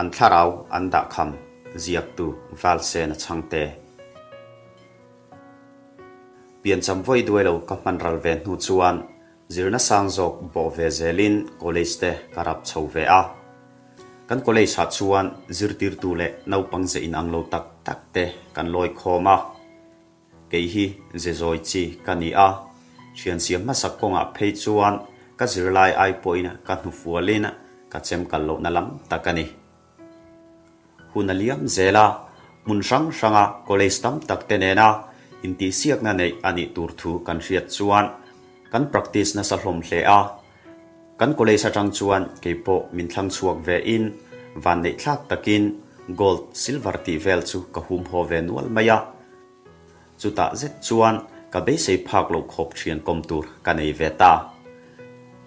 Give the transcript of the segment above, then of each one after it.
An thlarau an dahkham ziaktu Valsena chhangte. Piancham vawi duai lo ka hman ral ve hnu chuan zirna sang zawk bawh ve zelin college te ka rap chho ve a. Kan college ah chuan zirtirtu leh naupang ze inang lo tak tak te kan lawi khawm a. Kei hi ze zawi chi ka ni a, thian siam hmasak kawngah phei chuan ka zirlai ai pawhin ka hnufualin ka chem kal lohna lam tak a ni. Hun a liam zel a, hmun hrang hranga college tam tak te nena intihsiakna neih a nih tur thu kan hriat chuan kan practice nasa hlawm hle a. Kan college atang chuan kei pawh min thlang chhuak ve in vanneih thlak takin gold, silver tih vel chu ka hum haw ve nual mai a. Chutah zet chuan ka beisei phak loh khawp thian kawm tur ka nei ve ta.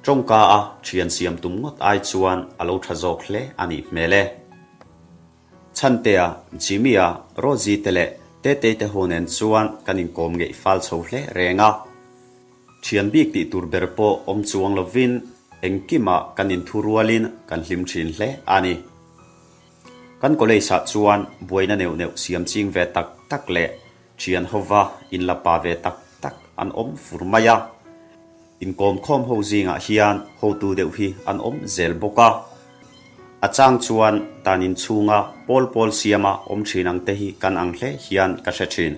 Tawngka a thian siam tum ngawt ai chuan a lo tha zawk hle a nih hmel e. Chhantea, Jimmy-a, Rosie te leh Tetei te ho nen chuan kan inkawm ngeih fal chho hle reng a. Thian bik tih tur ber pawh awm chuang lovin engkimah kan inthu rualin kan hlim thin hle a ni. Kan college ah chuan buaina neuh neuh siam ching ve tak tak leh thian hova inla pa ve tak tak an awm fur mai a. Inkawm khawm ho zingah hian hotu deuh hi an awm zel bawk a. A chang chuan tan inchhunga pawl pawl siama awm thin ang te hi kan ang hle hian ka hre thin.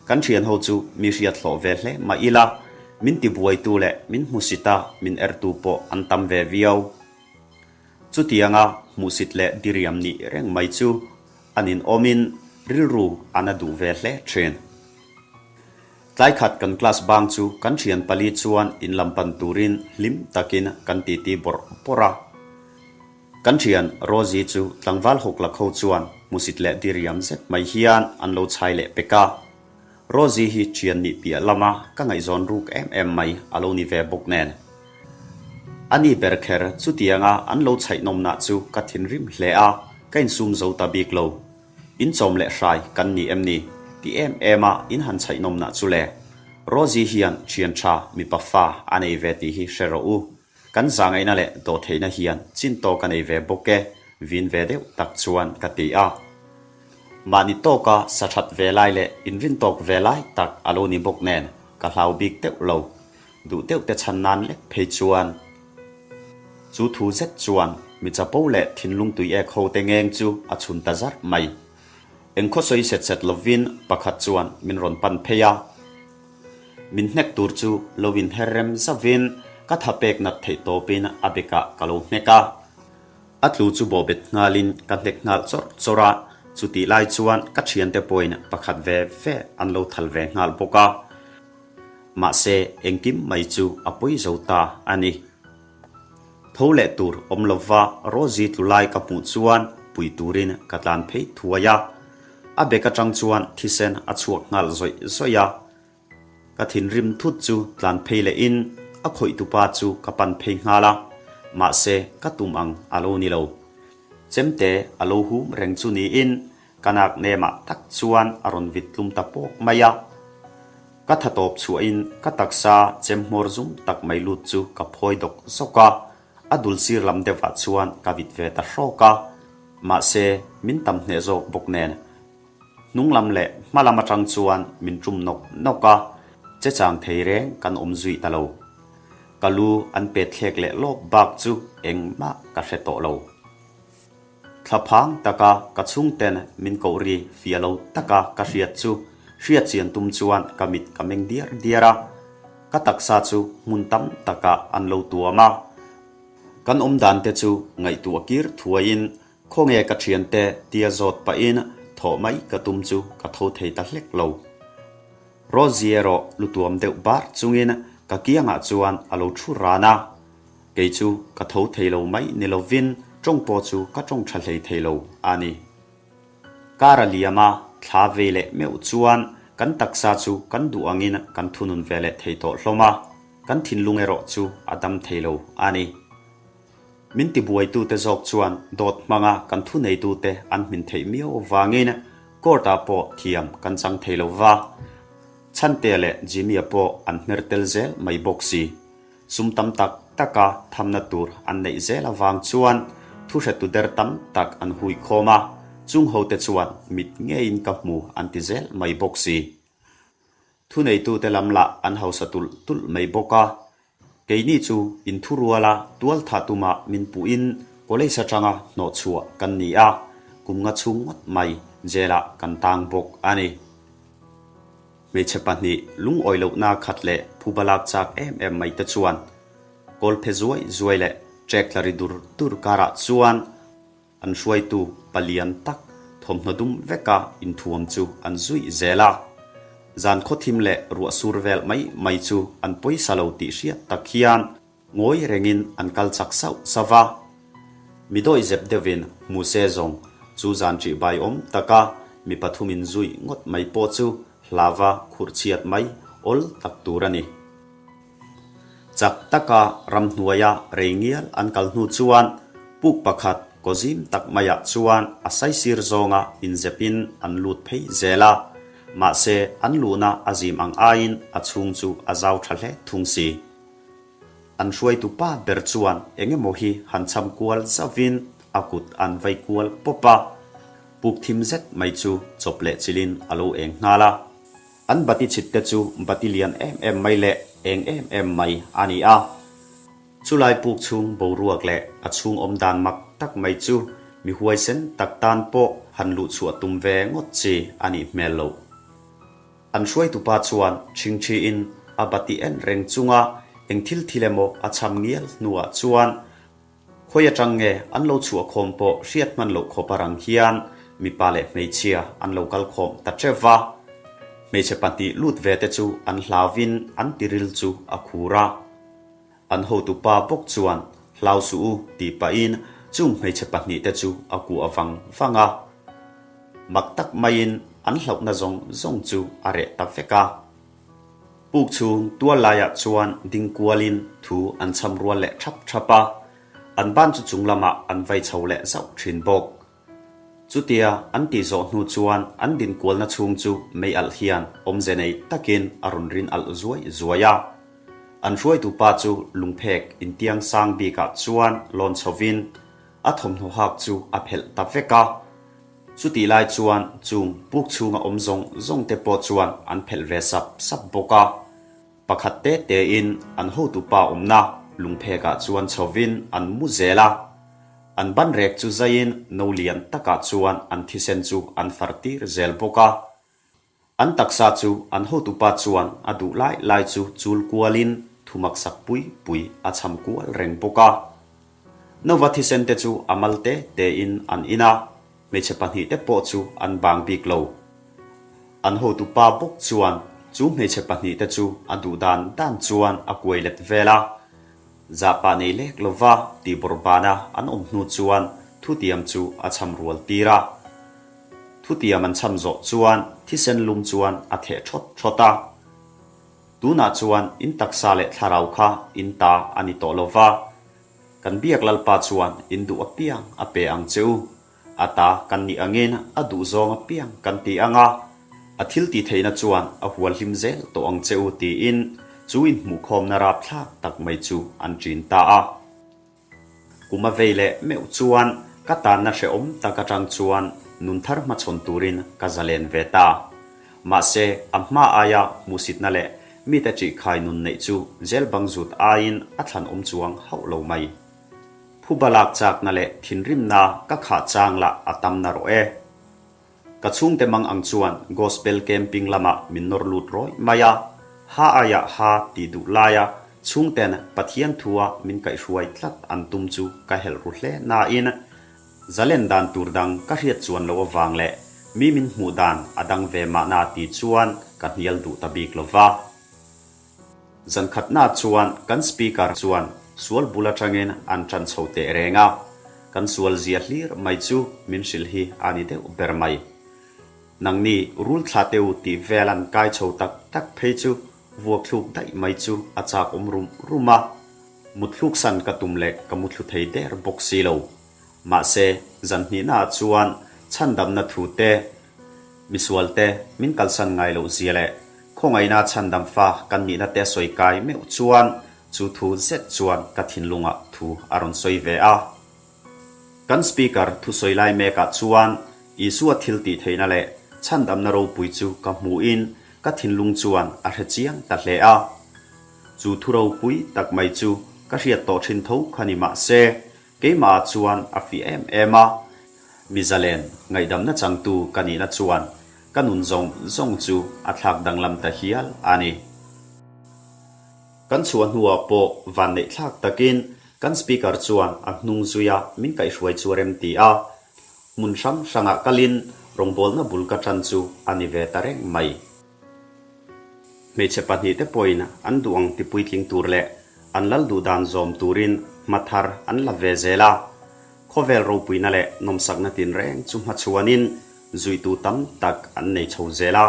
Kan thian ho chu mi hriat hlawh ve hle mah ila, min tibuaitu leh min hmusit a min ertu pawh an tam ve viau. Chutianga hmuhsit leh diriam nih reng mai chu an inawmin rilru a na duh ve hle thin. Tlai khat kan class bang chu kan thian pali chuan in lam pan turin hlim takin kan titi bawrh bawrh a. Kan thian Rosie chu tlangval hawk la kho chuan hmusit leh diriam zet mai hian an lo chhai leh pek a. Rosie hi thian nih piah lama ka ngaihzawn ruk em em mai a lo ni ve bawk nen. A ni ber kher chutianga an lo chhaih nawmnah chu ka thinrim hle a, ka insum zo ta bik lo. In chawm leh hrai kan ni em ni? Ti em em a in han chhaih nawmnah chu le. Rosie hian thian tha mipa fa a nei ve tih hi hre rawh u. Kan zahngaihna leh dawhtheihna hian chin tawk a nei ve bawk e, vin ve deuh tak chuan ka ti a. Mahni tawka sa that ve lai leh inrin tawk ve lai tak a lo ni bawk nen ka hlau bik deuh lo, duh deuh te chhan nan lek phei chuan. Chu thu zet chuan mi chapo leh thinlung tui ek ho te ngeng chu a chhun ta zar mai. Engkhaw sawi set set lovin pakhat chuan min rawn pan phei a. Min hnek tur chu lo inher rem zauhin ka tha pek nat theih tawpin a bekah ka lo hnek a. A tlu chu bawhbet nghalin ka hnek nghal chawrh chawrh a, chutih lai chuan ka thiante pawhin pakhat ve ve an lo thal ve nghal bawk a. Mahse engkim mai chu a pawi zo ta a ni. Tho leh tur awm lova Rosie tlu lai ka hmuh chuan pui turin ka tlan phei thuai a. A bek atang chuan thisen a chhuak nghal zawih zawih a. Ka thinrim thut chu tlan phei lehin a khawih tupa chu ka pan phei nghal a, mahse ka tum ang a lo ni lo. Chemte a lo hum reng chu niin ka nak nemah tak chuan a rawn vit tlum ta pawk mai a. Ka tha tawp chhuahin ka taksa chem hmawr zum tak mai lut chu ka phawi dawk zawk a, a dul sir lam deuhah chuan ka vit ve ta hrawk a, mahse min tam hneh zawk bawk nen hnung lam leh hma lam atang chuan min tum nawk nawk a, che chang thei reng kan awm zui ta lo. Ka lu an pet thlek leh lawp bak chu engmah ka hre tawh lo. Thlaphang taka ka chhungten min koh ri fia lo taka ka hriat chu hriat chian tum chuan ka mit ka meng diar diar a, ka taksa chu hmun tam takah an lo tuam a. Kan awm dan te chu ngaihtuah kir thuaiin khawnge ka thiante tia zawt pahin thawh mai ka tum chu ka tho thei ta hlek lo. Rosie erawh lu tuam deuh bar chungin ka kiangah chuan a lo thu ran a. Kei chu ka tho thei lo mai ni lovin tawng pawh chu ka tawng tha hlei thei lo a ni. Kar a liam a, thla vei leh meuh chuan kan taksa chu kan duh angin kan thunun ve leh thei tawh hlawm a, kan thinlung erawh chu a dam thei lo a ni. Min tibuaitute zawk chuan dawt hmanga kan thuneitute an hmin theih miau avangin court-ah pawh thiam kan chang thei lo va, Chhantea leh Jimmy-a pawh an hmer tel zel mai bawk si. Sum tam tak taka thamna tur an neih zel avang chuan Thuhretu der tam tak an hui khawm a, chung hote chuan mit ngeiin ka hmu an ti zel mai bawk si. Thuneitute lam lah an hausa tulh tulh mai bawk a, keini chu inthuruala tualthah tuma min puhin college atanga hnawhchhuah kan ni a, kum nga chhung ngawt mai jail-ah kan tang bawk a ni. Hmeichhe pahnih lungawi lohna khat leh phuba lak chak em em mai te chuan kawl phe zuai zuai leh ṭek tla ri dur dur karah chuan an hruaitu palian tak thawmhnaw dum veka inthuam chu an zuih zel a. Zan khawthim leh ruah sur vel mai mai chu an pawisa lo tih hriat tak hian Ngawi rengin an kal chak sauh sauh va. Mi dawihzep deuhin hmu se zawng chu zan ṭih bai awm taka mi pathumin zui ngawt mai pawh chu hlava khurh chhiat mai awl tak tur a ni. Chak taka ramhnuaia rei ngial an kal hnu chuan puk pakhat kaw zim tak maiah chuan a saisir zawnga inzepin an lut phei zel a, mahse an luhna a zim ang aiin a chhung chu a zau ṭha hle thung si. An hruaitu pa ber chuan eng emaw hi han cham kual zauhin a kut an vai kual pawp a, puk thim zet mai chu chawp leh chilhin a lo eng nghal a. An bati chhit te chu bati lian em em mai leh eng em em mai a ni a. Chulai puk chhung boruak leh a chhung awm dan mak tak mai chu mi huaisen tak tan pawh han luhchhuah tum ve ngawt chi a nih hmel loh. An hruaitupa chuan ṭhingṭhiin a bati en reng chunga eng thil thil emaw a cham ngial hnuah chuan khawi aṭang nge an lo chhuah khawm pawh hriat hman loh khawp a rang hian mipa leh hmeichhia an lo kal khawm ta ṭeuh va. Hmeichhe pahnih lut ve te chu an hlauvin an tiril chu a khur a. An hotupa bawk chuan hlau suh u tih pahin chung hmeichhe pahnihte chu a kuah vang vang a. Mak tak maiin an hlauhna zawng zawng chu a reh ta vek a. Puk chhung tual laiah chuan ding kualin thu an cham rual leh thap thap a, an ban chu chung lamah an vai chho leh zauh thin bawk. Chutia an tih zawh hnu chuan an din kualna chhung chu mei alh hian awmze nei takin a rawn rin alh zuai zuai a. An hruaitu pa chu lungphek intiang sang bikah chuan lawn chhovin a thawmhnaw hak chu a phelh ta vek a. Chutih lai chuan chung puk chhunga awm zawng zawng te pawh chuan an phelh ve sap sap bawk a. Pakhat te tein an hotupa awmna lungphekah chuan chhovin an mu zel a. An ban rek chu zaiin no lian takah chuan an thisen chu an far tir zel bawk a. An taksa chu an hotupa chuan a duh lai lai chu chul kualin thumaksak pui pui a cham kual reng bawk a. Nova thisen te chu a mal te tein an in a, hmeichhe pahnihte pawh chu an bang bik lo. An hotupa bawk chuan chu hmeichhe pahnihte chu a duh dan dan chuan a kuai let vel a. Zahpah nei lek lova tih bawrhbana an awm hnu chuan thutiam chu a cham rual tir a. Thutiam an cham zawh chuan thisen lum chuan a theh thawt thawt a. Tunah chuan in taksa leh thlarau kha in ta a ni tawh lova, kan biak Lalpa chuan in duh apiang a pe ang che u. A ta kan nih angin a duh zawng apiang kan ti ang a, a thil tih theihna chuan a hual hlim zel tawh ang che u tiin chu inhmuhkhawmna rapthlak tak mai chu an ṭin ta a. Kum a vei leh meuh chuan ka tanna hrehawm tak aṭang chuan nun thar hmachhawn turin ka zalen ve ta. Mahse, a hma aia hmuhsitna leh mite ṭihkhai nun neih chu zel bang zut aiin a thlan awm chuang hauh lo mai. Phuba lak chakna leh thinrimna ka khah chang lah a tam narawh e. Ka chhungte mang ang chuan Gospel Camping lamah min nawr lut rawih mai a, ha aiah ha tih duh laia chhungten Pathian thua min kaihhruai tlat an tum chu ka helh ru hle nain zalen dan tur dang ka hriat chuan loh avang leh mi min hmuh dan a dang ve mahna ti chuan ka hnial duh ta bik lova. Zan khatna chuan kan speaker chuan sual bul atangin an tan chho teh reng a, kan sual zia hlir mai chu min hrilh hi a ni deuh ber mai. Nangni rul thla teh u tih vel an kai chho tak tak phei chu vuak thluk daih mai chu a chak awm rum rum a, mutthluk san ka tum leh ka muthlu thei der bawk si lo. Mahse, zan hnihnaah chuan chhandamna thu te, Misual te min kalsan ngai loh zia leh khawngaihna chhandam fa kan nihna te sawi kai meuh chuan chu thu zet chuan ka thinlungah thu a rawn sawi ve a. Kan Speaker thusawi lai mekah chuan Isua thil tih theihna leh chhandamna ropui chu ka hmuhin ka thinlung chuan a hre chiang ta hle a. Chu thu ropui tak mai chu ka hriat tawh thin tho kha ni mah se, keimahah chuan a fiah em em a. Mi zalen ngaihdamna changtu ka nihna chuan ka nun zawng zawng chu a thlak danglam ta hial a ni. Kan chhuah hnuah pawh vanneih thlak takin kan Speaker chuan a hnung zuia min kaihhruai chu a rem ti a. Hmun hrang hrangah kalin rawngbawlna bul ka tan chu a ni ve ta reng mai. Hmeichhe pahnihte pawhin an duh ang tipuitling tur leh an lal duh dan zawm turin hma thar an la ve zel a. Khawvel ropuina leh nawmsakna tinreng chu hmachhuanin zuitu tam tak an nei chho zel a.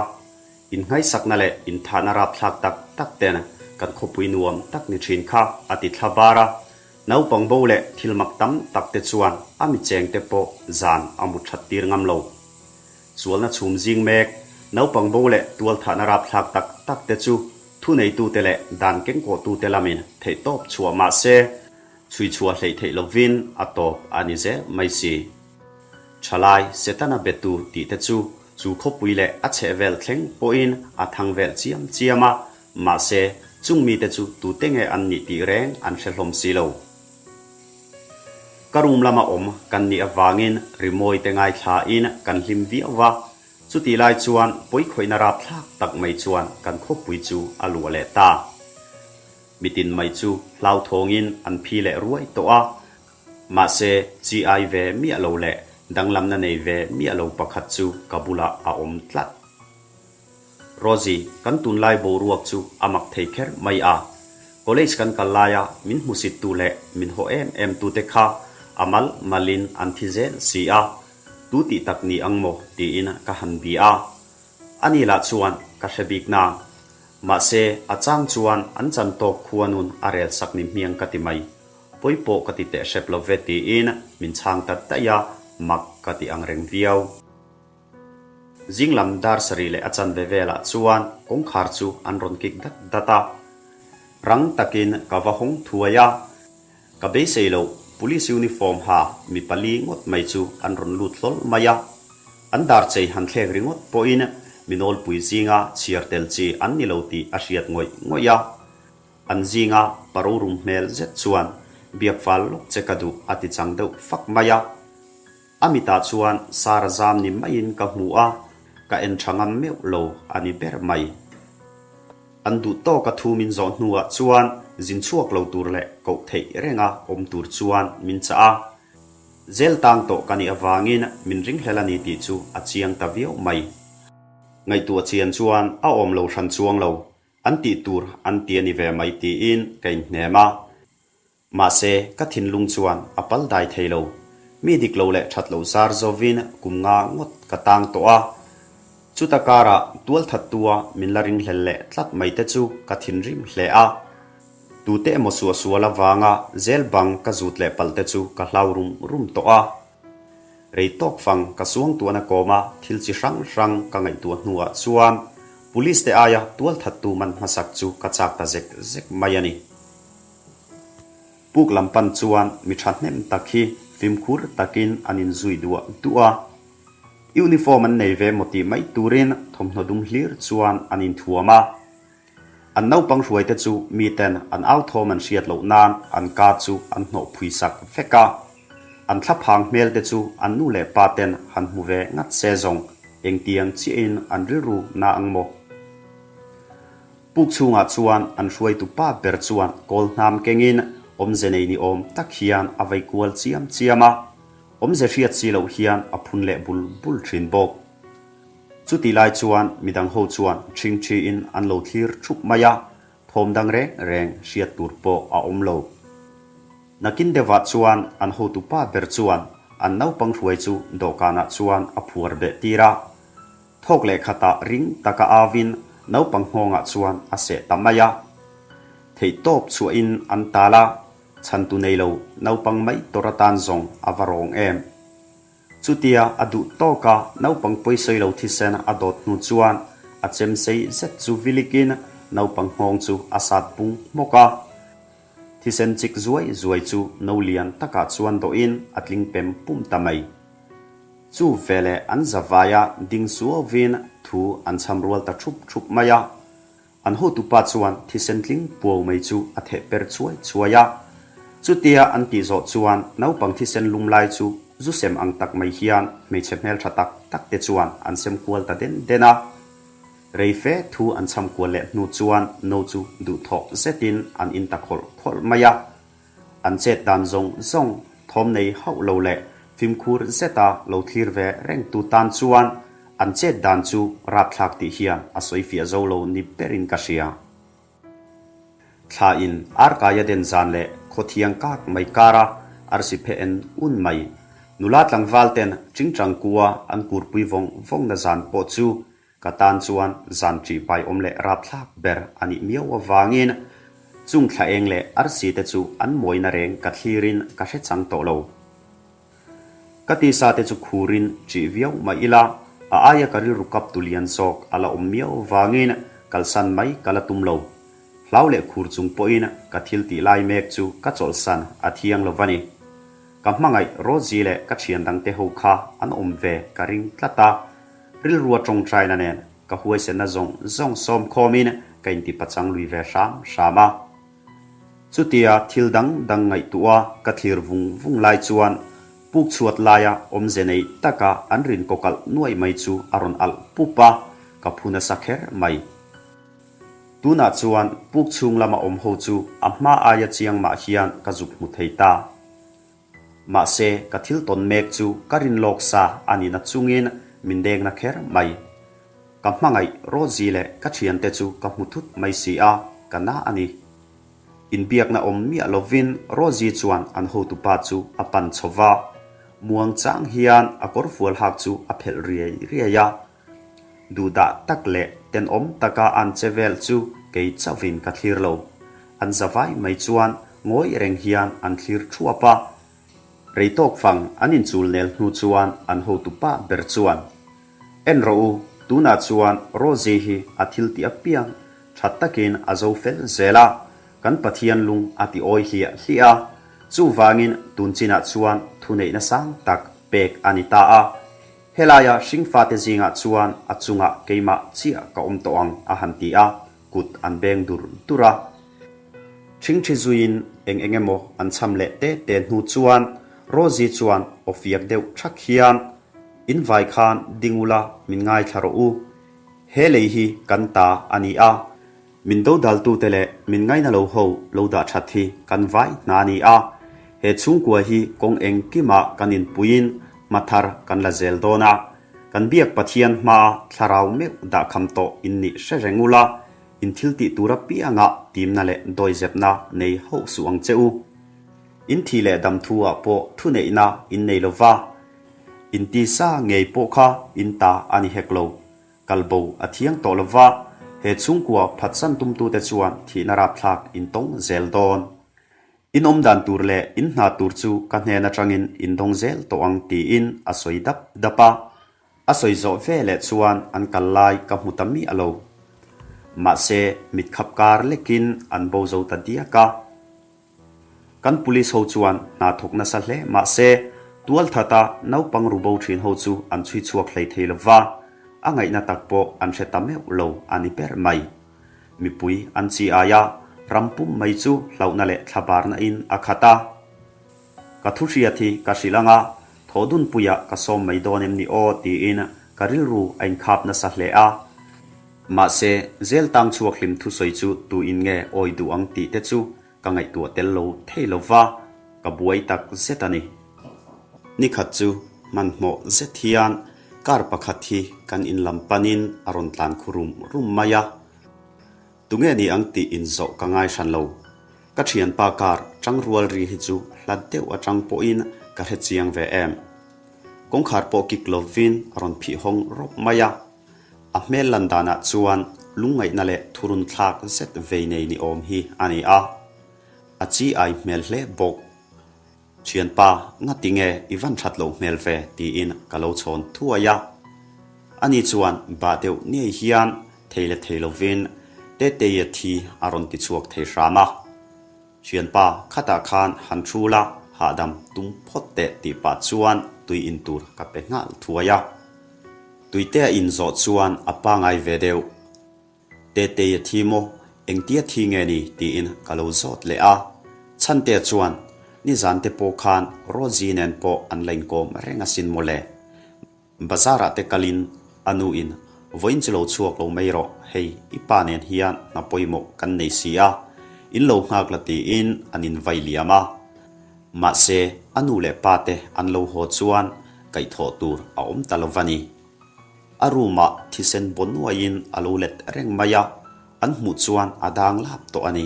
Innghaisakna leh inthahna rapthlak tak tak ten kan khawpui nuam tak ni thin kha a ti thla bar a. Naupang bo leh thil mak tam tak te chuan a mi cheng te pawh zan a mu that tir ngam lo. Sualna chhum zing mek, naupang bo leh tualthahna rapthlak tak tak te chu thuneitute leh dan kengkawhtute lamin theihtawp chhuah mah se, chhui chhuah hleih theih lovin a tawp a ni zel mai si. Thalai, Setana betu tih te chu chu khawpui leh a chhehvel thleng pawhin a thang vel chiam chiam a, mahse, chung mite chu tute nge an nih tih reng an hre hlawm si lo. Ka room lama awm kan nih avangin rimawi te ngaithlain kan hlim viau va, chutih lai chuan pawikhawihna rapthlak tak mai chuan kan khawpui chu a luah leh ta. Mitin mai chu hlauthawngin an phi leh ruai tawh a, mahse chi ai ve miah lo leh danglamna nei ve miah lo pakhat chu ka bulah a awm tlat. Rosie, kan tunlai boruak chu a mak thei kher mai a. College kan kal laia min hmusittu leh min haw em em tute kha a mal malin an thi zel si a, tu tih tak ni ang maw tiin ka han bia a. Ani lah chuan ka hre bik nang. Mahse, a chang chuan an chan tawk khuanun a rel sak ni hmiang ka ti mai. Pawi pawh ka ti teh hrep lo ve tiin min chhang ta daih a, mak ka ti ang reng viau. Zing lam dar sarih leh a chanve velah chuan kawngkhar chu an rawn kik dat dat a. Rang takin ka va hawng thuai a. Ka beisei loh, Police uniform ha mi pali ngawt mai chu an rawn lut hlawl mai a. An dar chei han thlek ringawt pawhin mi nawlpui zinga chhiar tel chi an ni lo tih a hriat ngawih ngawih a. An zinga pa rorum hmel zet chuan biak fal lawk che ka duh a ti chang deuh fak mai a. A mitah chuan Sara zam ni maiin ka hmu a, ka en tha ngam meuh lo a ni ber mai. An duh tawka thu min zawh hnuah chuan zin chhuak lo tur leh koh theih renga awm tur chuan min chah a. Zel tang tawh ka nih avangin min ringhlel a ni tih chu a chiang ta viau mai. Ngaihtuah chian chuan a awm lo hran chuang lo, an tih tur an ti a ni ve mai tiin ka inhnem a. Mahse, ka thinlung chuan a pal dai thei lo. Mi dik lo leh that loh zar zovin kum nga ngawt ka tang tawh a. Chuta karah tualthattua min la ringhlel leh tlat mai te chu ka thinrim hle a. Tute emaw suahsual avanga zel bang ka zut leh palh te chu ka hlau rum rum tawh a. Rei tawk fang ka suangtuahna kawma thil chi hrang hrang ka ngaihtuah hnuah chuan Police te aia tualthattu man hmasak chu ka chak ta zek zek mai a ni. Puk lam pan chuan mi thahnem tak hi fimkhur takin an inzui duah duah a. Uniform an nei ve maw tih mai turin thawmhnaw dum hlir chuan an inthuam a. An naupang hruaite chu miten an au thawm an hriat loh nan an ka chu an hnawh phui sak vek a. An thlaphang hmel te chu an nu leh pa ten han hmu ve ngat se zawng engtiang chiahin an rilru na ang maw? Puk chhungah chuan an hruaitu pa ber chuan kawl hnam kengin awmze nei ni awm tak hian a vei kual chiam chiam a, awmze hriat si loh hian a phun leh bul bul thin bawk. Chutih lai chuan midang ho chuan ṭhingṭhiin an lo thlir ṭhup mai a, thawm dang reng reng hriat tur pawh a awm lo. Nakin deuhah chuan an hotu pa ber chuan an naupang hruai chu dawhkanah chuan a phuar beh tir a, Thawk leh khatah ring taka auin naupang nghawngah chuan a seh ta mai a. Theihtawp chhuahin an tal a, chhantu nei lo naupang mai tawrh atan zawng a va rawng em. Chutia a duh tawka naupang pawisawi lo thisen a dawt hnu chuan a chem sei zet chu vilikin naupang nghawng chu a sat bung hmawk a. Thisen chik zuai zuai chu no lian takah chuan dawhin a tling pem pum ta mai. Chu veleh an zavaia ding suauvin thu an chham rual ta thup thup mai a. An hotupa chuan thisen tling puau mai chu a theh per chhuai chhuai a. Chutia an tih zawh chuan naupang thisen lum lai chu zu sem ang tak mai hian hmeichhe hmeltha tak tak te chuan an sem kual ta den den a. Rei fe thu an chham kual leh hnu chuan no chu duhthawh zetin an in ta khawlh khawlh mai a. An chet dan zawng zawng thawm nei hauh lo leh fimkhur zeta lo thlir ve rengtu tan chuan an chet dan chu rapthlak tih hian a sawi fiah zo lo ni berin ka hria. Thla in arkaia den zan leh khawthiang kak mai kara arsi phe en un mai nula tlangval ten tingtang kua an kurpui vawng vawngna zan pawh chu Ka tan chuan zan ṭih pai awm leh rapthlak ber a nih miau avangin chung thla eng leh arsi te chu an mawina reng ka thlirin ka hre chang tawh lo. Ka tisa te chu khurin ṭih viau mah ila a aia ka rilru kap tu lian zawk a la awm miau avangin kalsan mai ka la tum lo. Hlau leh khur chung pawhin ka thil tih lai mek chu ka chawlhsan a thiang lo va ni. Ka hmangaih Rosie leh ka ṭhian dangte ho kha an awm ve ka ring tlat a. Rilrua tawngtaina nen ka huaisenna zawng zawng sawm khawmin ka inti pachang lui ve hram hram a. Chutia thil dang dang ngaihtuah a ka thlir vung vung lai chuan puk chhuat laia awmze nei taka an rin kawkalh nuai mai chu a rawn alh pup a, ka phu nasa kher mai. Tunah chuan puk chhung lama awm ho chu a hma aia chiang mah hian ka zuk hmu thei ta. Mahse, ka thil tawn mek chu ka rin lawk sa a ni na chungin min deng na kher mai. Ka hmangaih Rosie leh ka thiante chu ka hmu thut mai si a, ka na a ni. Inbiakna awm miah lovin Rosie chuan an hotupa chu a pan chho va, muang chang hian a kawrfual hak chu a phelh riai riai a. Duhdah tak leh tenawm taka an che vel chu kei chauhin ka thlir lo. An zavai mai chuan ngawi reng hian an thlir thuap a. Rei tawk fang an inchul nel hnu chuan an hotu pa ber chuan, En rawh u, tunah chuan Rosie hi a thil tih apiang tha takin a zo fel zel a, kan Pathian lung a ti awi hliah hliah a, chuvangin tun chinah chuan thuneihna sang tak pek a ni ta a. Helaia hringfate zingah chuan a chungah keimah chiah ka awm tawh ang a han ti a, kut an beng dur dur a. Ṭhingṭhi zuiin eng eng emaw an cham leh te te hnu chuan Rosie chuan aw fiak deuh ṭhak hian, In vai khan ding ula min ngaithla rawh u. He lei hi kan ta a ni a. Min dodaltute leh min ngaina lo ho lo dah that hi kan vai hna a ni a, he chhungkua hi kawng engkimah kan inpuiin hma thar kan la zel dawn a, kan biak Pathian hmaa thlarau meuh dahkham tawh in nih hre reng ula, in thil tih tur apiangah timna leh dawizepna nei hauh suh ang che u. In thih leh dam thu ah pawh thuneihna in nei lova, in tisa ngei pawh kha in ta a ni hek lo. Kalbo a thiang tawh lova, he chhungkua phatsan tumtute chuan thihna rapthlak in tawng zel dawn. In awm dan tur leh in hna tur chu ka hnen atangin in dawng zel tawh ang tiin a sawi dap dap a. A sawi zawh ve leh chuan an kal lai ka hmu ta miah lo. Mahse, mitkhap kar lekin an bo zo ta diak a. Kan police ho chuan hna thawk nasa hle mahse tualthata naupang ru bo thin ho chu an chhui chhuak hlei thei lova, a ngaihna tak pawh an hre ta meuh lo a ni ber mai. Mipui an chi ai a, ram pum mai chu hlauhna leh thlabarna in a khat a. Ka thu hriat hi ka hrilh anga thawhdunpuiah ka sawm mai dawn em ni aw tiin ka rilru a inkhap nasa hle a. Mahse, zel tang chhuak hlim thusawi chu tu in nge awi duh ang tih te chu ka ngaihtuah tel lo thei lo va, ka buai tak zet a ni. Nikhat chu hmanhmawh zet hian car pakhat hi kan in lam panin a rawn tlan khu rum rum mai a. Tunge ni ang tih inzawh ka ngai hran lo. Ka thianpa car tang rual ri hi chu hlat deuh atang pawhin ka hre chiang ve em. Kawngkhar pawh kik lovin a rawn phih hawng rawp mai a. A hmel lan danah chuan lungngaihna leh thurun thlak zet vei nei ni awm hi a ni a, a chi ai hmel hle bawk. Thianpa, ngati nge i van that loh hmel ve? tiin ka lo chhawn thuai a. Ani chuan bah deuh ngei hian thei leh thei lovin Teteia thi a rawn ti chhuak thei hram a. Thianpa, khatah khan han thu la, hahdam tum phawt teh tih pah chuan tui in tur ka pe nghal thuai a. Tuite a in zawh chuan a pangai ve deuh. Tetei a thi maw? Engtia thi nge ni? tiin ka lo zawt leh a. Chhantea chuan, Nizan te pawh khan Rosie nen pawh an la inkawm reng asin mawle. Bazar-ah te kalin a nuin, Vawiin chu lo chhuak lo mai rawh, hei i pa nen hian hna pawimawh kan nei si a, in lo nghak la tiin an invai liam a. Mahse, a nu leh pa te an lo haw chuan kaihthawh tur a awm ta lo va ni. A room-ah thisen baw nuaiin a lo let reng mai a, an hmuh chuan a dang lap tawh a ni.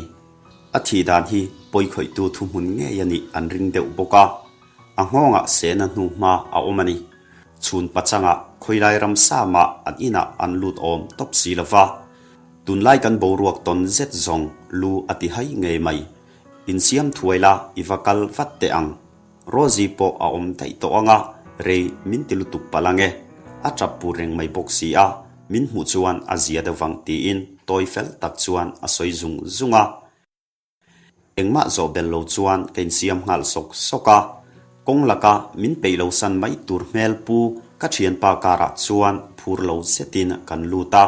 A thih dan hi pawikhawihtu thuhmun ngei a nih an ring deuh bawk a, a nghawngah sehna hnu hma a awm a ni. Chhun pachangah khawilai ramsa mah an inah an lut awm tawp si lo va, tunlai kan boruak tawn zet zawng lu a ti hai ngei mai. Insiam thuai la i va kal vat teh ang. Rosie pawh a awm daih tawh ang a, rei min ti lutuk palh ang e. A tap pur reng mai bawk si a, min hmuh chuan a zia deuh vang tiin tawi fel tak chuan a sawi zung zung a. Engmah zawh bel lo chuan ka insiam nghal sawk sawk a, kawng laka min peih lo san mai tur hmel pu ka thianpa karah chuan phur lo zetin kan lut a.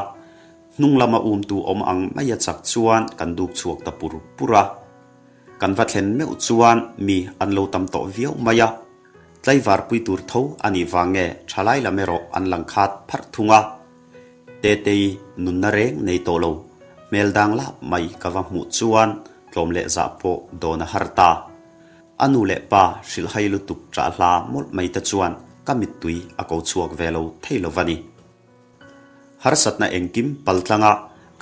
Hnung lama umtu awm ang maia chak chuan kan duk chhuak ta pur pur a. Kan va thlen meuh chuan mi an lo tam tawh viau mai a, tlaivar pui tur tho a nih vang nge thalai lam erawh an lang khat pharh thung a. Tetei nunna reng nei tawh lo, hmel dang lap mai ka va hmuh chuan tlawm leh zah pawh dawn a har ta. A nu leh pa hrilhhai lutuk ṭah hla mawlh mai te chuan ka mittui a ko chhuak ve lo thei lo va ni. Harsatna engkim paltlanga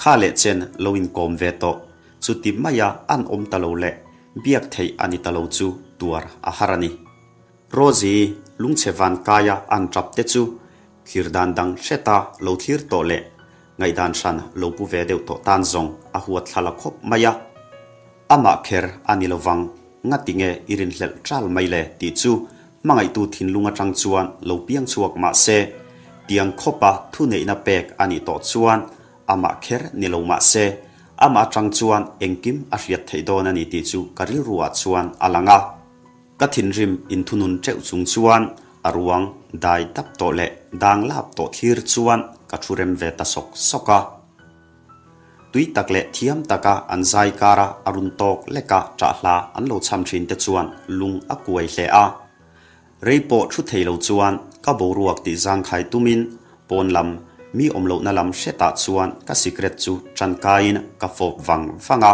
kha leh chen lo inkawm ve tawh, chuti maia an awm ta lo leh biak theih a ni ta lo chu tuar a har a ni. Rosie lungchhe van kaia an tap te chu thlir dan dang hreta lo thlir tawh leh ngaihdan hran lo pu ve deuh tawh tan zawng a huat thla la khawp mai a. Amah kher a ni lovang, ngati nge i rinhlelh ṭal mai le tih chu hmangaihtu thinlung aṭang chuan lo piang chhuak mah se, tiang khawpa thuneihna pek a nih tawh chuan amah kher ni lo mah se, amah aṭang chuan engkim a hriat theih dawn a ni tih chu ka rilruah chuan a lang a. Ka thinrim inthunun ṭeuh chung chuan a ruang dai dap tawh leh dang lap tawh thlir chuan ka thu rem ve ta sawk sawk a. Tui tak leh thiam taka an zai kara a run tawk leka ṭah hla an lo chham ṭhin te chuan lung a kuai hle a. Rei pawh thu thei lo chuan ka boruak tih zangkhai tumin pawn lam mi awm lohna lam hretah chuan ka sikret chu ṭankaiin ka fawp vang vang a.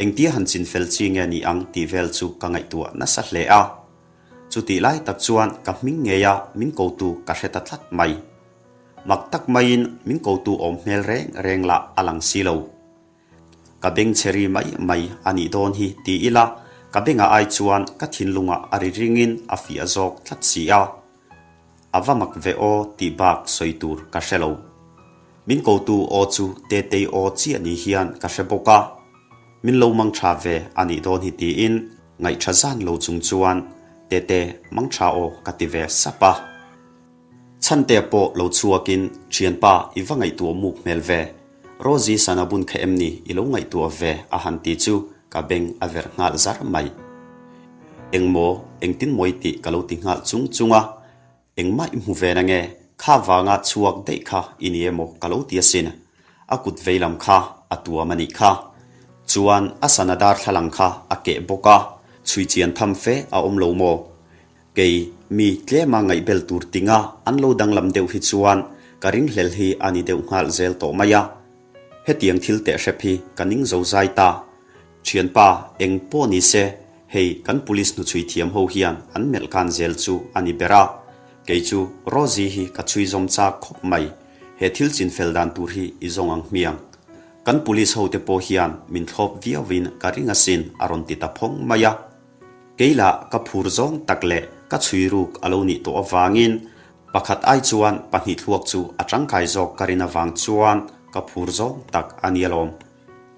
Engtia han chinfel chi nge ni ang tih vel chu ka ngaihtuah nasa hle a. Chutih lai tak chuan ka hming ngeia min kotu ka hre ta tlat mai. Mak tak maiin min kotu awm hmel reng reng lah a lang si lo. Ka beng chhe ri mai mai a nih dawn hi ti ila ka bengah ai chuan ka thinlungah a ri ringin a fiah zawk tlat si a. A va mak ve aw tih bak sawi tur ka hre lo. Min kotu aw chu Tetei aw chiah ni hian ka hre bawk a. Min lo mang tha ve a nih dawn hi tiin ngaihṭha zan lo chung chuan Tete mang tha aw ka ti ve sap a. Chhantea pawh lo chhuakin, Thianpa, i va ngaihtuah muk hmel ve. Rosie sana bun kha em ni i lo ngaihtuah ve a han ti chu ka beng a verh nghal zar mai. Engmaw, engtin mawi tih ka lo ti nghal chung chung a, engmah i hmu ve na nge, kha vanga chhuak daih kha i ni emaw ka lo ti asin. A kut veilam kha a tuam a nih kha. Chuan a sana darthlalang kha a keh bawk a, chhui chian tham fe a awm lo maw? Kei, mi tlema ngaihbel tur tinga an lo danglam deuh hi chuan ka ringhlel hi a ni deuh nghal zel tawh mai a. Hetiang thil teh hrep hi ka ning zo zai ta. Thianpa, eng pawh ni se, hei kan police hnuchhui thiam ho hian an melh kan zel chu a ni ber a. Kei chu Rosie hi ka chhui zawm chak khawp mai. He thil chinfel dan tur hi i zawng ang hmiang. Kan police ho te pawh hian min thlawp viauin ka ring asin a rawn ti ta phawng mai a. Kei lah ka phur zawng tak leh ka chhui ruk a lo nih tawh avangin pakhat ai chuan pahnih thluak chu a tangkai zawk ka rin avang chuan ka phur zawng tak a ni alawm.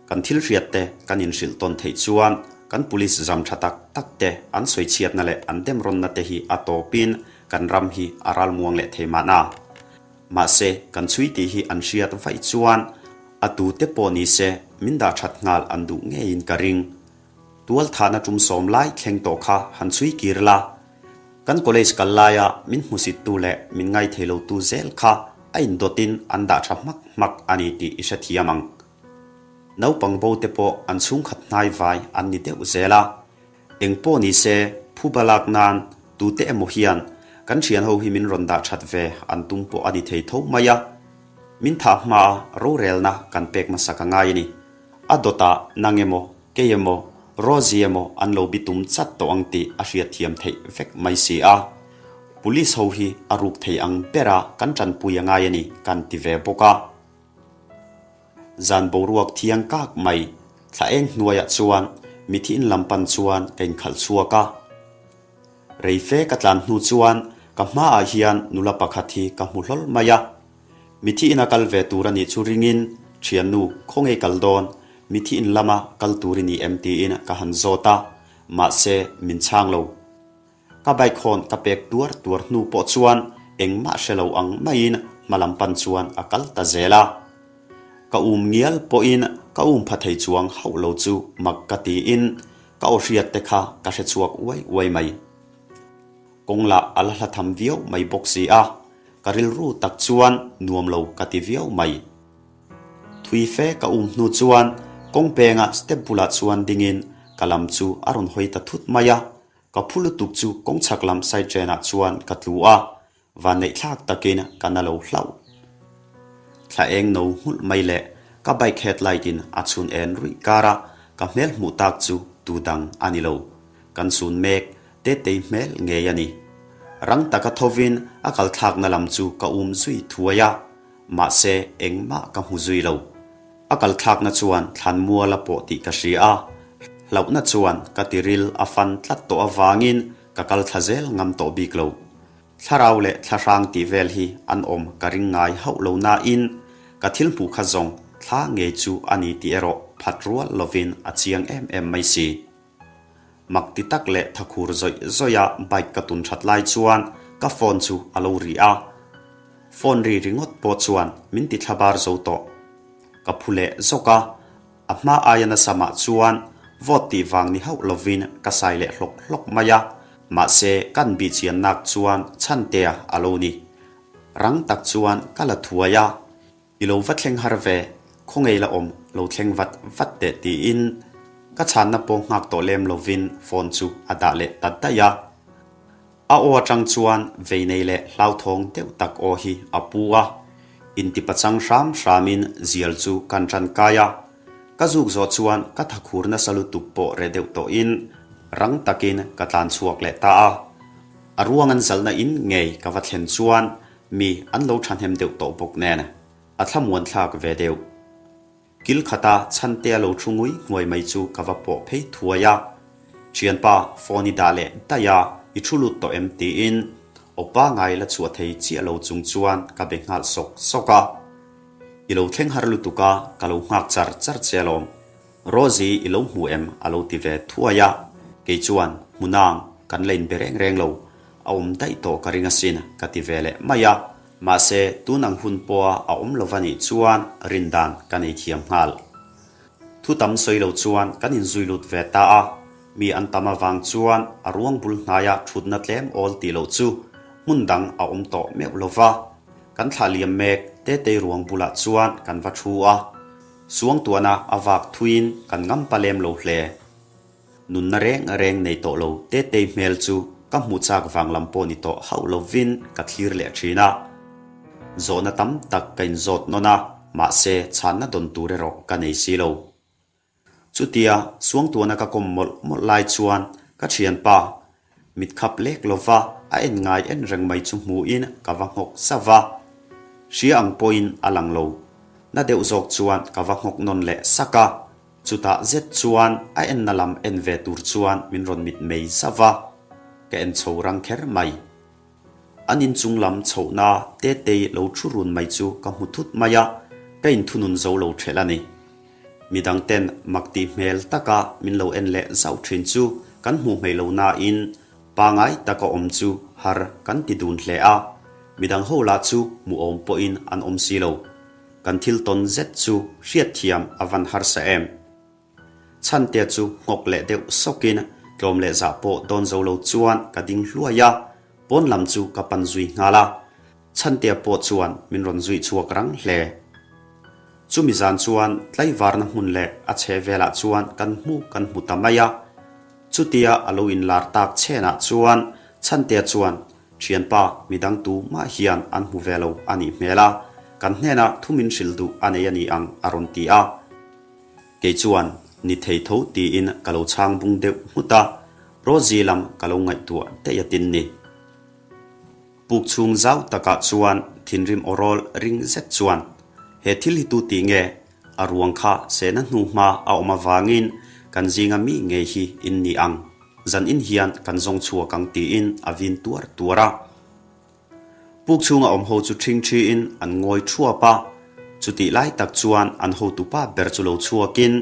Kan thil hriat te kan inhrilh tawn theih chuan kan police zam tha tak tak te an sawi chhiatna leh an demrawnna te hi a tawpin kan ram hi a ralmuang leh thei mahna. Mahse kan chhui tih hi an hriat vaih chuan a tute pawh ni se min dah that nghal an duh ngeiin ka ring. Tualthahna tum sawm lai thleng tawh kha han chhui kir la. Kan college kal laia min hmusittu leh min ngaithei lotu zel kha a indawtin an dah tha hmak hmak a ni tih i hrethiam ang. Naupang bo te pawh an chhungkhat hnai vai an ni deuh zel a. Eng pawh ni se, phuba lak nan tute emaw hian kan thian ho hi min rawn dah that ve an tum pawh a ni thei tho mai a. Min thah hmaa rorelna kan pek hmasak a ngai a ni. A dawtah nang emaw, kei emaw, Rosie emaw an lo bi tum chat tawh ang tih a hriatthiam theih vek mai si a. Police ho hi a ruk thei ang bera kan tanpui a ngai a ni kan ti ve bawk a. Zan boruak thiang kak mai thla eng hnuaiah chuan mithi in lam pan chuan ka inkhalh chhuak a. Rei fe ka tlan hnu chuan ka hmaah hian nula pakhat hi ka hmu hlawl mai a. Mithi ina kal ve tur a nih chu ringin, Thiannu, khawnge kal dawn? Mithi in lama kal tur i ni em? tiin ka han zawt a, mahse min chhang lo. Ka bike hawn ka pek tuar tuar hnu pawh chuan engmah hre lo ang maiin hma lam pan chuan a kal ta zel a. Ka um ngial pawhin ka um pha thei chuang hauh lo chu mak ka tiin ka aw hriat te kha ka hre chhuak uai uai mai. Kawng lah a la hla tham viau mai bawk si a, ka rilru tak chuan nuam lo ka ti viau mai. Thui fe ka um hnu chuan kawng penga step bulah chuan dingin ka lam chu a rawn hawi ta thut mai a, Ka phu lutuk chu kawng chhak lam side train ah chuan ka tlu a, van neih thlak takin ka na lo hlauh. Thla eng no nghulh mai leh ka bike headlight in a chhun en ruih kar a, ka hmel hmuh tak chu tu dang a ni lo. Kan chhun mek Tetei hmel ngei a ni. Rang taka thovin a kal thlakna lam chu ka um zui thuai a, mahse engmah ka hmu zui lo. A kal thlakna chuan thlan mual a pawh tih ka hria a, hlauhna chuan ka tiril a fan tlat tawh avangin ka kal thla zel ngam tawh bik lo. Thlarau leh thlahrang tih vel hi an awm ka ring ngai hauh lo nain ka thil hmuh kha zawng thla ngei chu a ni tih erawh phat rual lovin a chiang em em mai si. Mak ti tak leh thakhur zawih zawih a bike ka tun that lai chuan ka phone chu a lo ri a. Phone ri ringawt pawh chuan min ti thlabar zo tawh. Ka phu leh zawk a, a hma aia nasa mah chuan vote tih vang ni hauh lovin ka sai leh hlawk hlawk mai a, mahse kan bihchian nak chuan chhantea a lo ni. Rang tak chuan ka la thuai a, I lo va thleng har ve, khawnge la awm, lo thleng vat vat teh tiin ka chhanna pawh nghak tawh lem lovin phone chu a dah leh ta daih a. A aw atang chuan vei nei leh hlauthawng deuh tak aw hi a pu a, intipachang hram hramin zial chu kan tan kai a. Ka zuk zawh chuan ka thakhur nasa lutuk pawh reh deuh tawhin rang takin ka tlan chhuak leh ta a. A ruang an zalhna in ngei ka va thlen chuan mi an lo thahnem deuh tawh bawk nen a thlamuan thlak ve deuh. Kil khata Chhantea lo thu ngui nghuai mai chu ka va pawh phei thuai a. Thianpa, phone i dah leh daih a, i thu lut tawh em? tiin awpa ngai la chhuah thei chiah lo chung chuan ka be nghal sawk sawk a. I lo thleng har lutuk a, ka lo nghak char char che alawm. Rosie i lo hmu em? a lo ti ve thuai a. Kei chuan, Hmu nang, kan la inbe reng reng lo. A awm daih tawh ka ring asin, ka ti ve leh mai a. Mahse, tun ang hun pawha a awm lo va nih chuan rindan ka nei thiam nghal. Thu tam sawi lo chuan kan inzui lut ve ta a, mi an tam avang chuan a ruang bul hnaia thutna tlem awl tih loh chu hmun dang a awm tawh meuh lo va. Kan thlah liam mek Tetei ruang bulah chuan kan va thu a, suangtuahna a vak thuiin kan ngam pa lem lo hle. Nunna reng reng nei tawh lo Tetei hmel chu ka hmuh chak vang lam pawh ni tawh hauh lovin ka thlir leh thin a. Zawhna tam tak ka inzawt nawn a, mahse chhanna dawn tur erawh ka nei si lo. Chutia Suangtuana ka kawm mawlh mawlh lai chuan ka thianpa mitkhap lek lova a en ngai en reng mai chu hmuhin ka va nghawk zauh va. Hria ang pawhin a lang lo. Na deuh zawk chuan ka va nghawk nawn leh sak a. Chutah zet chuan a enna lam en ve tur chuan min rawn mit mei zauh va, ka en chho rang kher mai. An inchung lam chhohna Tetei lo thu run mai chu ka hmu thut mai a, ka inthunun zo lo ṭhelh a ni. Midang ten mak tih hmel taka min lo en leh zauh ṭhin chu kan hmuh hmei lo nain pangai taka awm chu har kan ti dun hle a, midang ho lah chu hmuhawm pawhin an awm si lo. Kan thil tawn zet chu hriatthiam a van harsa em? Chhantea chu nghawk leh deuh sawkin tlawm leh zah pawh dawn zo lo chuan ka ding hluai a, pawn lam chu ka pan zui nghal a. Chhantea pawh chuan min rawn zui chhuak rang hle. Chumi zan chuan tlaivarna hmun leh a chheh velah chuan kan hmu kan hmu ta mai a. Chutia a lo inlar tak chenah chuan Chhantea chuan Thianpa midang tu mah hian an hmu ve lo a nih hmel a, kan hnenah thu min hrilh duh a nei a ni ang a rawn ti a. Kei chuan ni thei tho tiin ka lo chhang bung deuh nghut a, Rosie lam ka lo ngaihtuah daih a tin ni. Puk chhung zau takah chuan thinrim awrawl ring zet chuan he thil hi tu tih nge a ruang kha sehna hnu hma a awm avangin kan zinga mi ngei hi in ni ang, zan in hian kan zawng chhuak ang tiin a vin tuar tuar a. Puk chhunga awm ho chu ṭhing ṭhiin an ngawi ṭhuap a, chutih lai tak chuan an hotupa ber chu lo chhuakin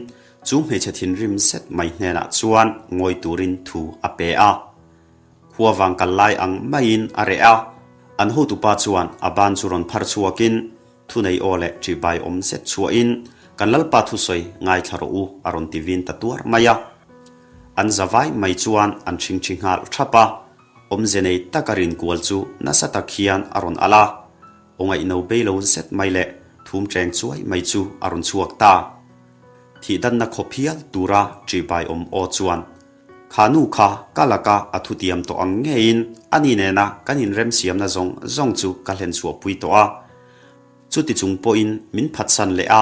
chu hmeichhe thinrim zet mai hnenah chuan ngawi turin thu a pe a. Khua vang kal lai ang maiin a reh a, an hotupa chuan a ban chu rawn phar chhuakin thunei aw leh ṭihbai awm zet chhuahin kan Lalpa thusawi ngaithla rawh u a rawn ti vin ta tuar mai a. An zavai mai chuan an ṭhingṭhi nghal ṭhap a, Awmze nei taka rinkual chu nasa tak hian a rawn alh a, aw ngaihno bei lo zet mai leh thum ṭeng chuai mai chu a rawn chhuak ta. Thihdanna khawp hial tura ṭihbai awm aw chuan, Kha nu kha ka laka a thutiam tawh ang ngeiin ani nena kan inremsiamna zawng zawng chu ka hlenchhuahpui tawh a. Chuti chung pawhin min phatsan leh a,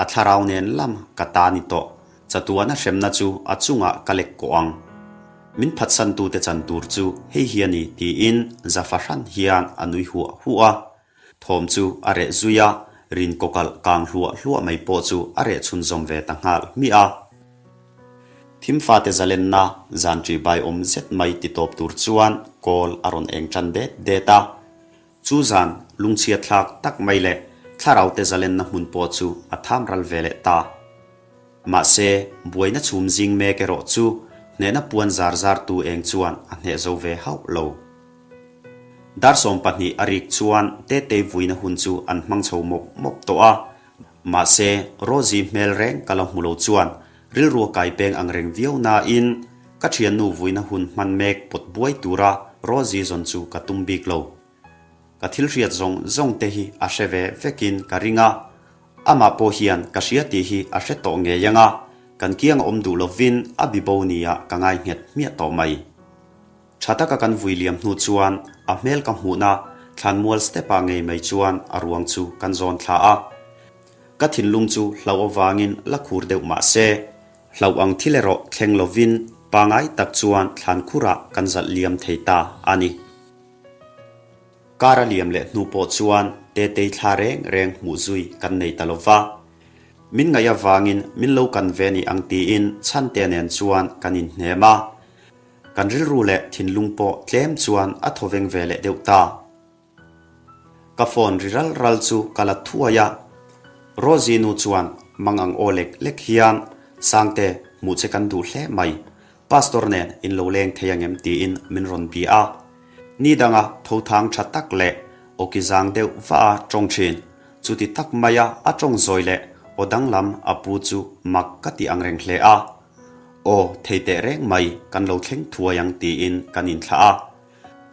a thlarau nen lam ka ta ni tawh. Chatuana hremna chu a chungah ka lek kawh ang. Min phatsantute chan tur chu hei hi a ni tiin za fahran hian a nui huah huah a. Thawm chu a reh zui a, rin kawkalh kang hluah hluah mai pawh chu a reh chhunzawm ve ta nghal hmiah a. Thim fate zalenna zan ṭih bai awm zet mai ti tawp tur chuan kawl a rawn eng ṭan det det a. Chu zan lungchhiat thlak tak mai leh thlaraute zalenna hmun pawh chu a tham ral ve leh ta. Mahse, buaina chhum zing mek erawh chu hnehna puan zar zar tu eng chuan a hneh zo ve hauh lo. Dar 12 a rik chuan Tetei vuina hun chu an hmang chho mawp mawp tawh a. Mahse, Rosie hmel reng ka la hmu lo chuan rilru a kai peng ang reng viau nain ka thiannu vuina hun hman mek pawt buai tura Rosie zawn chu ka tum bik lo. Ka thil hriat zawng zawng te hi a hre ve vekin ka ring a, amah pawh hian ka hria tih hi a hre tawh ngei ang a, kan kiang a awm duh lovin a bibo nia ka ngai nghet hmiah tawh mai. Tha taka kan vui liam hnu chuan a hmel ka hmuhna thlanmual step ah ngei mai chuan a ruang chu kan zawn thla a. Ka thinlung chu hlauh avangin la khur deuh mah se, hlauh ang thil erawh thleng lovin pangai tak chuan thlan khurah kan zalh liam thei ta a ni. Kar a liam leh hnu pawh chuan Tetei thla reng reng hmuh zui kan nei ta lo va. Min ngaih avangin min lo kan ve ni ang tiin Chhantea nen chuan kan inhnem a. Kan rilru leh thinlung pawh tlem chuan a thawveng ve leh deuh ta. Ka phone ri ral ral chu ka la thuai a, Rosie nu chuan mang ang aw lek lek hian, Sangte, hmuh che kan duh hle mai. Pastor nen in lo leng thei angem tiin min rawn bia a. Ni danga tho thang tha tak leh awki zang deuh va a tawng thin. Chuti tak maia a tawng zawi leh aw danglam a pu chu mak ka ti angreng hle a. Aw, thei teh reng mai, kan lo thleng thuai ang tiin kan inthlah a.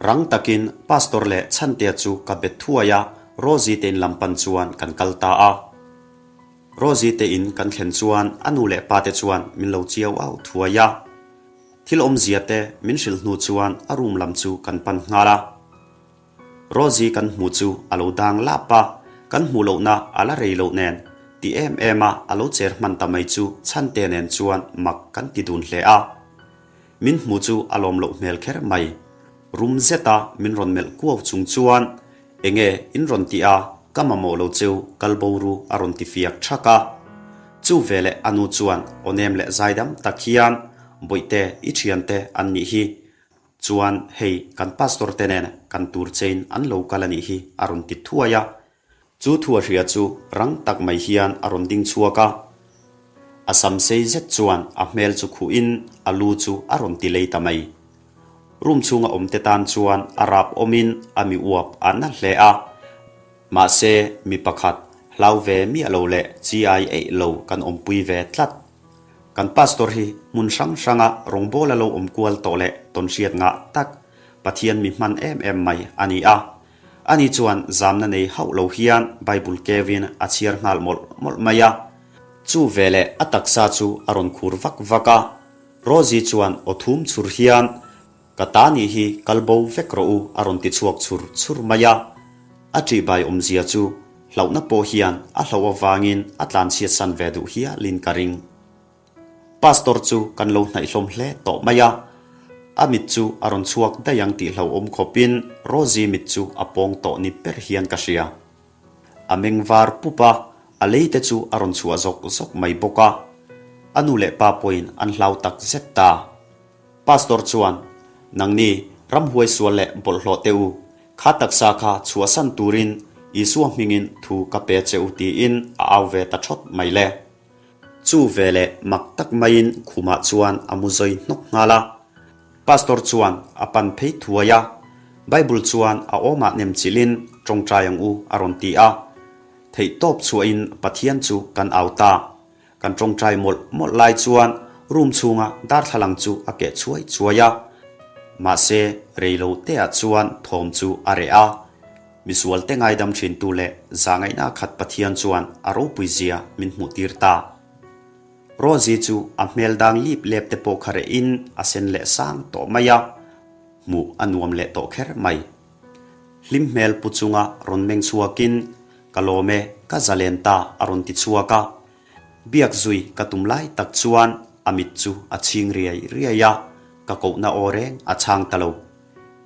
Rang takin Pastor leh Chhantea chu ka bet thuai a, Rosie te in lam pan chuan kan kal ta a. Rosie te in kan thlen chuan a nu leh pa te chuan min lo chiau au thuai a. Thil awmzia te min hrilh hnu chuan a room lam chu kan pan nghal a. Rosie kan hmu chu a lo dang lap a, kan hmuh lohna a la rei loh nen ti em em a a lo cher hman ta mai chu Chhante nen chuan mak kan ti dun hle a. Min hmu chu a lawm loh hmel kher mai. Rum zeta min rawn melh kuau chung chuan Enge in rawn ti a, ka mamawh lo cheu kal bo ru a rawn ti fiak thak a. Chu veleh a nu chuan aw nem leh zaidam tak hian Bawihte i thiante an nih hi, Chuan hei kan pastor te nen kan tur chain an lo kal a nih hi a rawn ti thuai a. Chu thu a hria chu rang tak mai hian a rawn ding chhuak a. A sam sei zet chuan a hmel chu khuh in a lu chu a rawn ti lei ta mai. Room chhunga awm te tan chuan a rap awm in a mi uap a na hle a. Mahse mi pakhat hlau ve miah lo leh chi ai eih lo kan awmpui ve tlat. Kan pastor hi hmun hrang hranga rawngbawla lo awm kual tawh leh tawnhriat ngah tak, Pathian mi hman em em mai a ni a. Ani chuan zamna nei hauh lo hian Bible keuin a chhiar nghal mawlh mawlh mai a. Chu veleh a taksa chu a rawn khur vak vak a. Rosie chuan aw thum chhur hian, Ka ta nih hi kal bo vek rawh u a rawn ti chhuak chhur chhur mai a. A ṭihbai awmzia chu hlauhna pawh hian a hlauh avangin a tlanchhiatsan ve duh hialin ka ring. Pastor chu kan lo hnaih hlawm hle tawh mai a, a mit chu a rawn chhuak daih ang tih hlauhawm khawpin Rosie mit chu a pawng tawh ni ber hian ka hria. A meng var pup a, a lei te chu a rawn chhuah zawk zawk mai bawk a. A nu leh pa pawhin an hlau tak zet ta. Pastor chuan, Nangni, ramhuai sual leh bawlhhlawh teh u, kha taksa kha chhuahsan turin Isua hmingin thu ka pe che u tiin a au ve ta thawt mai le. Chu veleh mak tak maiin khumah chuan a mu zawi hnawk nghal a. Pastor chuan a pan phei thuai a, Bible chuan a awmah nem chilhin tawngtai ang u a rawn ti a. Theihtawp chhuahin Pathian chu kan au ta. Kan tawngtai mawlh mawlh lai chuan room chhunga darthlalang chu a keh chhuai chhuai a. Mahse reilo teah chuan thawm chu a reh a. Misualte ngaidam thintu leh zahngaihna khat Pathian chuan a ropui zia min hmuh tir ta. Rosie chu a hmel dang lip lep te pawh kha rehin a sen leh sang tawh mai a, hmuh a nuam leh tawh kher mai. Hlim hmel pu chunga rawn meng chhuakin, Ka lawm e, ka zalen ta a rawn ti chhuak a. Biak zui ka tum lai tak chuan a mit chu a chhing riai riai a, ka kohna aw reng a chhang ta lo.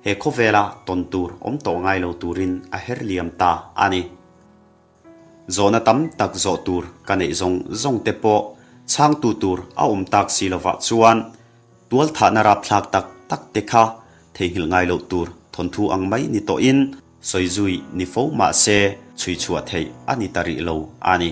He khawvela tawn tur awm tawh ngai lo turin a her liam ta a ni. Zawhna tam tak zawh tur ka neih zawng zawng te pawh chhangtu tur a awm tak si lovah chuan tualthahna rapthlak tak tak te kha theihnghilh ngai loh tur thawnthu ang mai ni tawhin sawi zui ni fo mah se chhui chhuah theih a ni ta rih lo a ni.